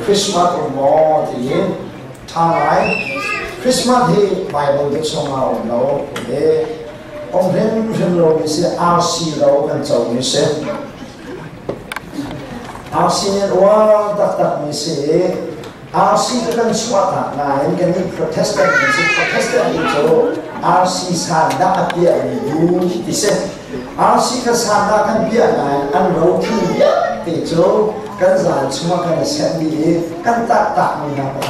Christmas um maw tiin ṭha ngai. Christmas hi Bible te chungah um lo i um hrimhrim lomi si RC ro kan comi si. RC nih uar taktakmi si i RC cu kan chuahtak nain kannih Protestant kan si. Protestant nih cu RC sandah a piahmi bu ti si. RC kha sandah kan piah nain an rothil vialte cu kan zal chungah kan i senh dih i kan taktakmi hna kan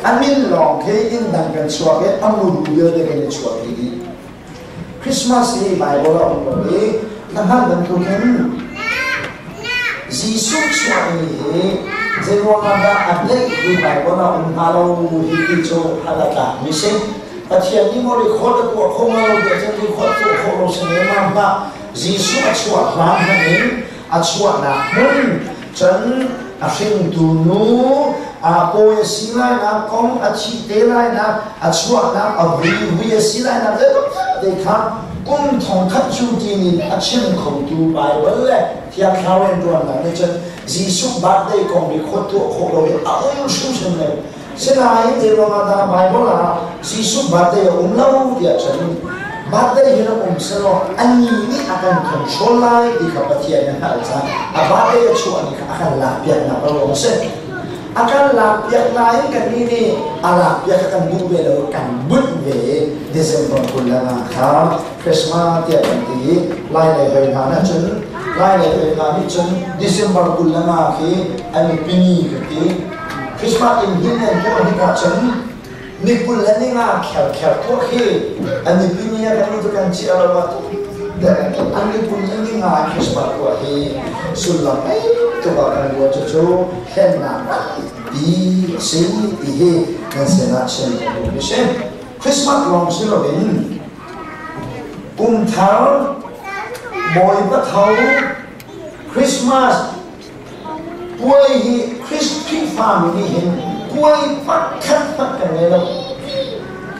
A min lawng khi inn dang kan chuak i a muru vialte kan i chuahpi dih. Christmas hi Bible a um lo i na hngalh bantukin Jesuh chuahmi hi zeiruangah dah a date hi Bible ah um hnga lo hi ti cu hal a tlakmi si. Pathian nih maw record a tuah kho hnga lo tiah cun record tuah khawh lo si lengmang hlah. Jesuh a chuah hlan hmanh in a chuahnak hmun cun a hringtu nu a pawi a si lainak kong a thih te lainak a chuahnak a vui vui a si lainak te kha kum thong khat cu tinin a chim khotu Bible le Thiang Thlarau rianṭuannak nih cun Jesuh birthday kong record tuah khawh lo in a um hrimhrim lo. Sinain zeiruangah dah Bible ah Jesuh birthday a um lo tiah cun birthday hi rak um selaw anih nih a kan control lai ti kha Pathian nih a hngalh caah a birthday a chuah ni kha a kan lakpiaknak a ruang a si. A kan lakpiak nain kannih nih a lakpiak kha kan duh ve lo kan bunh ve i December 25 kha Christmas tiah kan ti i Lai lei hoi hna nih cun Lai lei hoi hna nih cun December 25 khi an i pini ka ti. Christmas inn hin an tuah hnik ahcun ni 25 kherkher tuah khi an i pini ah kan kan chia lo ah an ni 25 Christmas tuah hi sullam ngei tuk ah kan ruah. Cucu hlennak nganpi a si ti hi nan sinah chim ka duhmi si. Christmas lawng si loin kum thar, Bawipa tho, Christmas Puai hi Khrihfami nih hin puai pakhat hmanh kan ngei lo.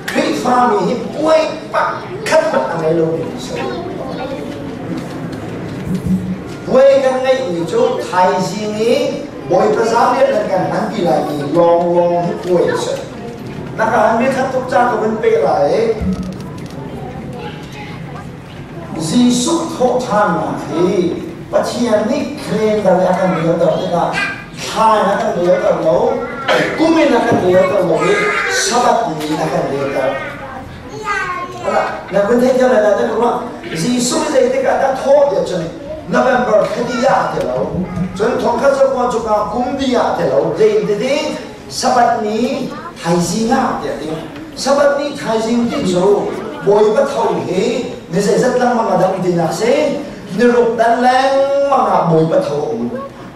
Khrihfami hi puai pakhat hmanh a ngei lomi kan si. Puai kan ngeihmi cu thaizing i Bawipa zaangriah nan kan hmanpi lai ti lawnglawng hi puai a si. Na ka han khat tuk ca ka vun pe lai. Jesuh thawhṭhannak hi Pathian nih calendar i a kan relter tikah thla in a kan relter lo, kum in a kan relter lo i Sabbath ni in a kan relter. Na vun theih thiam lai na ka ruah. Jesuh hi zeitik ah dah thawh tiah cun November thla dih ah ti lo. Cun thongkhat zakua cuka kum dih ah ti lo. Zei ti Sabbath ni thaizing ah tiah ti. Sabbath ni thaizing ti cu Bawipa tho hi ni zeizat lengmang a dam tinak si. Ni ruk dan lengmang ah Bawipa tho a um.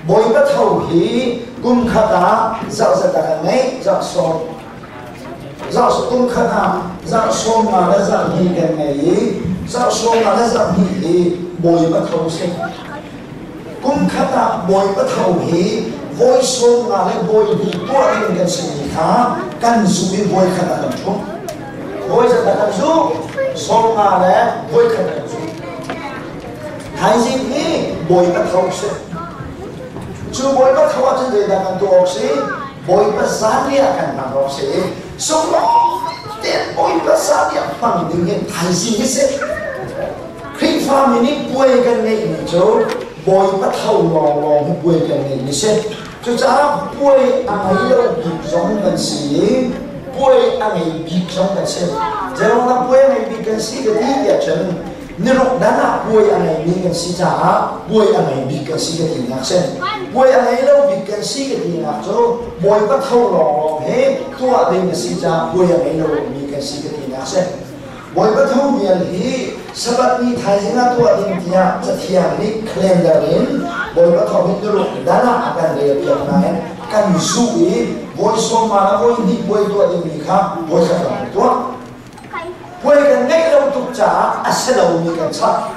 Bawipa tho hi kum khat ah zarh zat ah kan ngeih, zarh sawm. Zarh kum khat ah zarh 15 le zarh hnih kan ngei i zarh 15 le zarh hnih hi Bawipa tho si. Kum khat ah Bawipa tho hi voi 50 le voi hnih tuah ding kan simi kha kan zumh i voi khat ah kan ṭhumh. Voi zat ah kan zumh? 50 le voi khat ah kan zumh. Thaizing hi Bawipa tho si. Cu Bawipa tho ahcun zeidah kan tuah awk si? Bawipa zanriah kan hmang awk si. Sunglawi tein Bawipa zanriah hmang ding hi thaizing hi si. Khrihfami nih puai kan ngeihmi cu Bawipa tho lawnglawng hi puai kan ngeihmi si. Cucaah puai a ngei lo bik zong kan si i puai a ngei bik zong kan si. Zeiruangah puai a ngei bik kan si ka ti tiah cun niruk dan ah puai a ngeimi kan si caah puai a ngei bik kan si ka tinak si. Puai a ngei lo bik kan si ka tinak cu Bawipa tho lawnglawng hi tuah ding a si caah puai a ngei lo mi kan si ka tinak si. Bawipa tho vial hi Sabbath ni thaizing ah tuah ding tiah Cathiang nih calendar in Bawipa tho hi niruk dan ah a kan relpiak nain kan zuh i voi 50 le voi hnih puai tuah dingmi kha voi khat lawng kan tuah. Puai kan ngeih lo tuk caah a si lomi kan chap.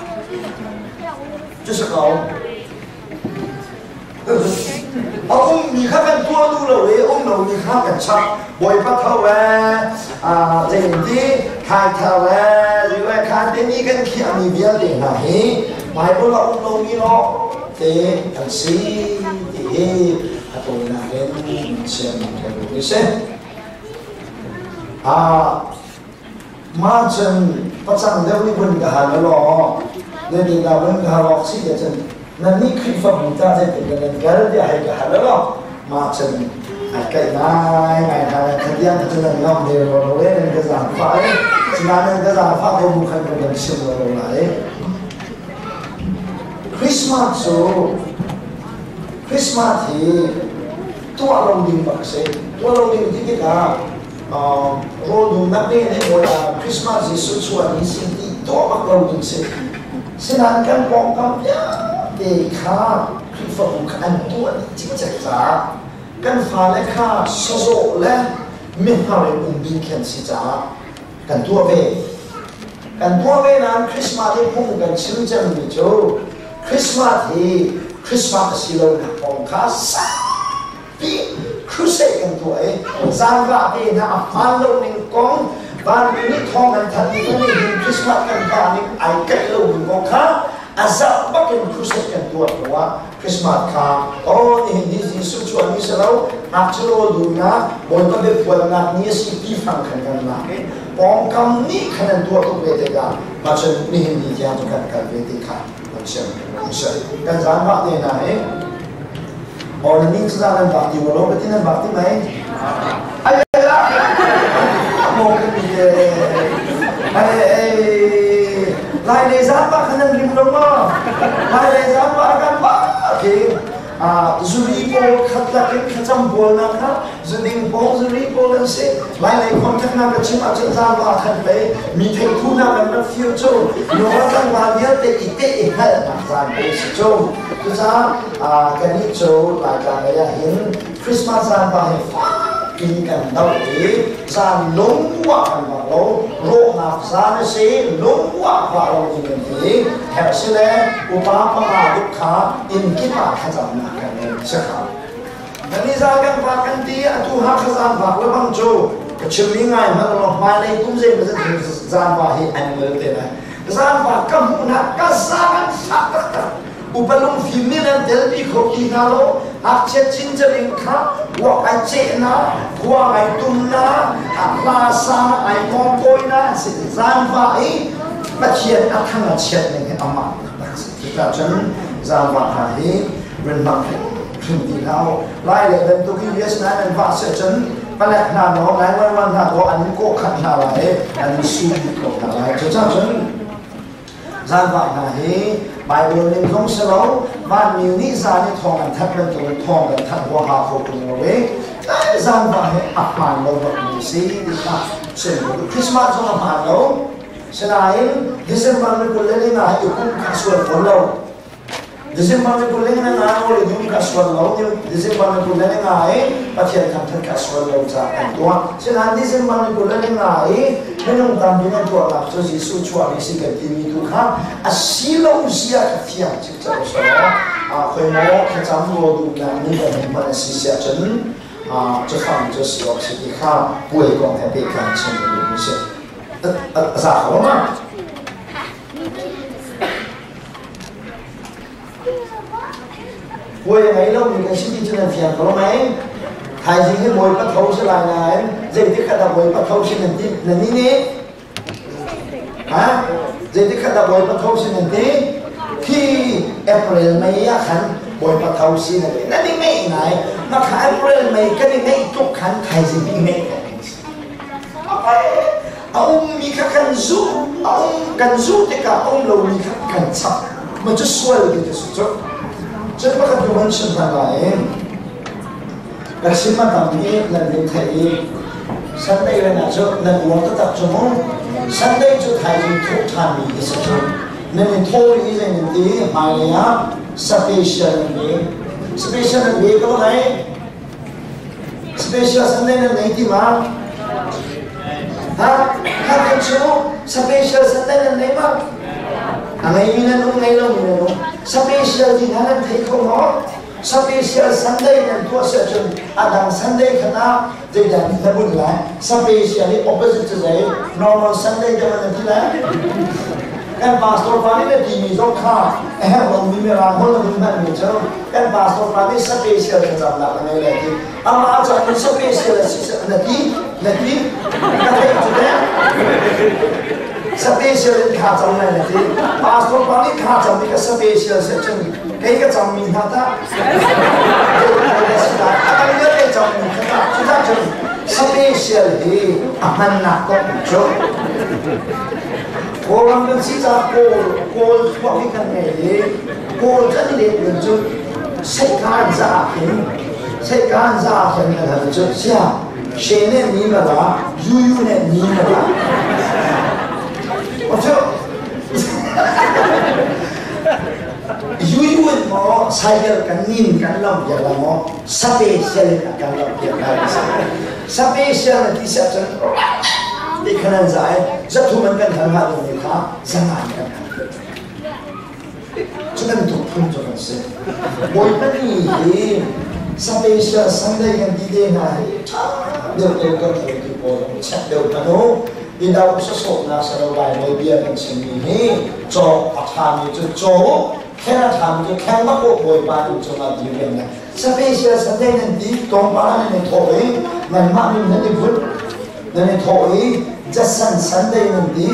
Cu si ko. A ummi kha kan tuah duh lo i um lomi kha kan chap. Bawipa tho ee, zeitin thai tho ee, zei kha te ni kan khiahmi vialte hna hi Bible a um lomi lawng te an si ti. hi a tawinak in sian ka duh ni si. Mah cun pacang deuh nih vun ka hal law, zeitin dah vun ka hal awk si tiah cun nannih Khrihfabu ta zeitin dah nan kal tiah hei ka hal law, mah cun ai kaih ngai ngai hna nan kha tiang cun nan ngam ve lo lo e nan ka zaangfah e sinain nan ka zaangfah ko bu khan ka van chim lo lo lai. Christmas cu Christmas hi tuah lo ding bak a si. Tuah lo ding ti tikah rawl dumnak ne nih bawi Christmas Jesuh chuah ni sin ti tuah bak lo ding si. Sinain kan pawngkam vialte kha Khrihfabu kha an tuah dih cikcek caah kan fale kha sazawh le mihnar in um ding khi an si caah kan tuah ve. Kan tuah ve nain Christmas hi phung kan chim cemmi cu Christmas hi Christmas a si lonak kong kha saupi crusade kan tuah i zanvah te hna a hmaan lo ning kong vanmi nih thawng an thanh mi kan hin Christmas kan tuah ning ai kaih lo ning kong kha a zarh bak in crusade kan tuah hnu ah Christmas kha oh nihin ni Jesuh chuah ni si lo ngakchia rawl duhnak Bawipa biaphuannak ni a si ti fang khan kan lak i pawngkam nih khan an tuah tuk ve tikah mah cun nihin ni tiang cu kan kal ve ti kha kan siam kan zaanvah te hna hi oh na ni cu zaan an vak ti lo ka ti nan vak ti mei ai mo kan ti ai ai lai le zaanvah khan nan rim lo ma lai le zaanvah kan vak khi zuri pawl khat lakin thlacam bawlnak kha zuding pawl zuri pawl an si. Lailei contact na ka chim ahcun zaangba khan pei mi theithu na kan rak fir cu nunga tlangval vialte i te i hngalhnak caan pe si cu. Cucaah kannih cu Laitlang lei ah hin Christmas zaangba hi fak in kan doh i zan lungwah kan bak lo. Rawhnak zan a si, lungwah vah lo ding kan ti. Herh si le upa panga duk kha inn kip ah thlacamnak kan ngei si kha. Nan i zal kan vak kan ti atu Hakha zan vak le bang cu ka chimmi ngai hmanh law hmailei kum zeimawzat zan va hi an ngol te lai. Zan va ka hmuh hna ka za kan fah taktak. Upa lungfim nih nan telpi kho ti hna lo. Ngakchia cincel in kha ruak ai ceh na, kuang ai tum na, hla sa ai kawngkawi na si. Zan va i Pathian a thang a chiat ning hi amah taktak si. Cucaah cun zan va hna hi rin hmang hrim ti hlah u. Lai le bantuk i US na nan vah si ahcun palek hna naw 911 hna daw an in kawh khat hna lai i an in su dih ko hna lai. Cucaah cun Zaangfah hna hi Baibal ning zong si lo, vanmi nih zan i thawng an thanh bantukin thawng kan thanh huaha kho ṭung lo i zaangfah hi a hmaan lo bakmi si ti kha chim ka duh. Christmas zong a hmaan lo. Sinain December ni 25 hi i pumh kha sual fawn lo. December ni 25 rawl i dum kha sual lo. December ni 25 i Pathian thangṭhat kha sual lo caah kan tuah. Sinain December ni 25 i minung tampi nan tuahnak cu Jesuh chuahmi si kan timi tu kha a si lo zia kha fiang cikcek u law khoi maw thlacam rawl dumnak ni kan hman a si siah cun cafang cu si awk si ti kha puai kong he pehtlai chim duhmi si. A za kho ma? Puai a ngei lomi kan si ti cu nan fiang ko mei? Thaizing hi Bawipa tho si lai nain zeitik khat ah Bawipa tho si nan ti nan ni nih? Ha? Zeitik khat ah Bawipa tho si nan ti? Khi April May ah khan Bawipa tho si nan ti. Nan i ngeih ngai. Mah kha April May kan i ngeih tuk khan thaizing i ngeih kan si. A ummi kha kan zuh, a um kan zuh tikah a um lomi kha kan chap. Mah cu sual ti cu si cu. Cun pakhat ka van chim hna lai. Ka chim a tam i nan rin theih i Sunday ren ah cu nan uar taktak cu mu. Sunday cu thaizing thawh ṭhanmi hi si cu. Nan in thaw i zei nan ti hmailei ah special nan be. Special nan be ko lai. Special Sunday nan nei ti ma? Ha? Ha kan cu special Sunday nan nei ma? A ngeimi nan um ngei lomi nan um. Special ti hna nan thei kho maw? Special Sunday nan tuah si ahcun a dang Sunday khan ah zeidah na bunh lai? Special i opposite cu zei? Normal Sunday deuh nan ti lai? Kan pastor pa nih na timi zong kha a herh lomi mirang holh na hun hmanmi cu kan pastor pa nih special thlacamnak a ngei le ti. Amah cang in special a si na ti na ti ka theih cu teh. Special in thla cam lai na ti. Pastor pa nih thla cam mi ka special se cun kei ka cam mi hna ta. A kan vialte cam mi kha ta. Cu ta cun special hi a hmannak kong cu. Kawlram kan si caah Kawl Kawl thluak hi kan ngei i Kawl kan i let ning cu seihkaan za ah khin seihkaan za ah khin kan hal cu sia she ne ni ma la yu yu ne ni ma la o yu yu in maw cycle kan nin kan lam piak la maw special in kan lam piak la special na ti siah cun ti khan an zai zathum an kan hal hnga dingmi kha zanga in kan hal. Cu bantuk phun cu kan si. Bawipa ni hi special Sunday kan ti te hna hi ṭha deuh deuh kan hruaitu pawl check deuh hmanh u. Bidau sawsawhnak salo Baibal bia kan chimmi hi cawk a ṭhami cu caw, khen a ṭhami cu khen bak u. Bawipa tu cungah dir kan ne. Special Sunday nan ti tlawmpal ah nan i thawh i nanmah min nan i vut nan i thawh i Jason Sunday nan ti,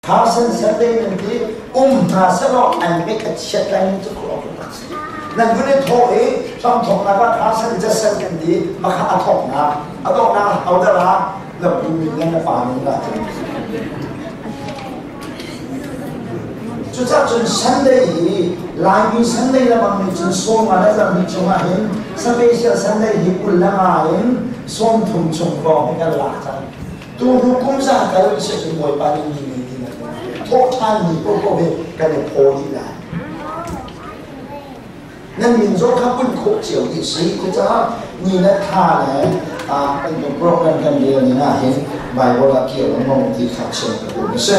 Carson Sunday nan ti, um hna selaw an mit a chiat lai ning cu khuaruah tak si. Nan vun i thawh i hramthawknak ah Carson Jason kan ti, makha a thawknak, a donghnak hodar ah na pu min le na pa min dah cun. Cucaah cun Sunday hi Laimi Sunday lamang nih cun sawm nga le zarhhnih chungah hin special Sunday hi 25 in 30 chung hrawng hi kan lak cang. Tu hnu kum za kal si cun Bawipa nih ni ngei ti na thawh ṭhan ni paohpaoh hi kan i phaw dih lai. Nan min zong kha pun khawh cio dih si. Cucaah ni le thla le kan program kan rel ning ah hin Bible ah kir lengmang ti kha chim ka duh a si.